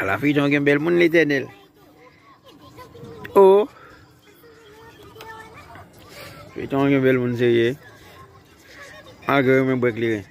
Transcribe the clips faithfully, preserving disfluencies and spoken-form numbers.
Ala feyton gen bèl moun, Letènèl. Oh! Feyton gen bèl moun serye. Malgre yo menm bwè kleren.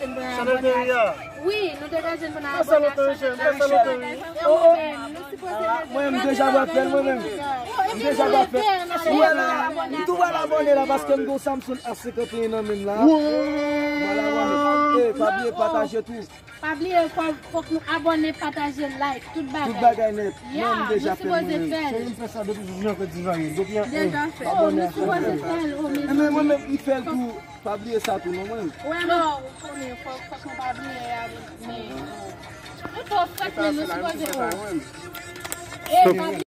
Chanèl peyi a. Wi, nou te ka jwenn pou n abòne ak chanèl la. Fè sa lontan, wi. Mwen menm, m deja pral fè l, mwen menm. M deja pral fè l. M tou pral abòne la paske m gen yon Samsung A senkant e en nan men m la. M pral abòne. E, pa bliye pataje tou. Pa bliye, fò, fòk nou abòne, pataje, like, tout bagay. Tout bagay nèt. Ya, nou sipoze fè l. Cheri, m fè sa depi jou Jean Claude Duvalier. Depi an, deja fè. Nou sipoze fè l, o mezanmi. Mwen menm, m fè l tou. Pa bliye sa tou, non, mwen. Wè, non, ou konnen, fòk, fòk nou pa bliye, men, nou twò frèt, men nou sipoze, o. E, pa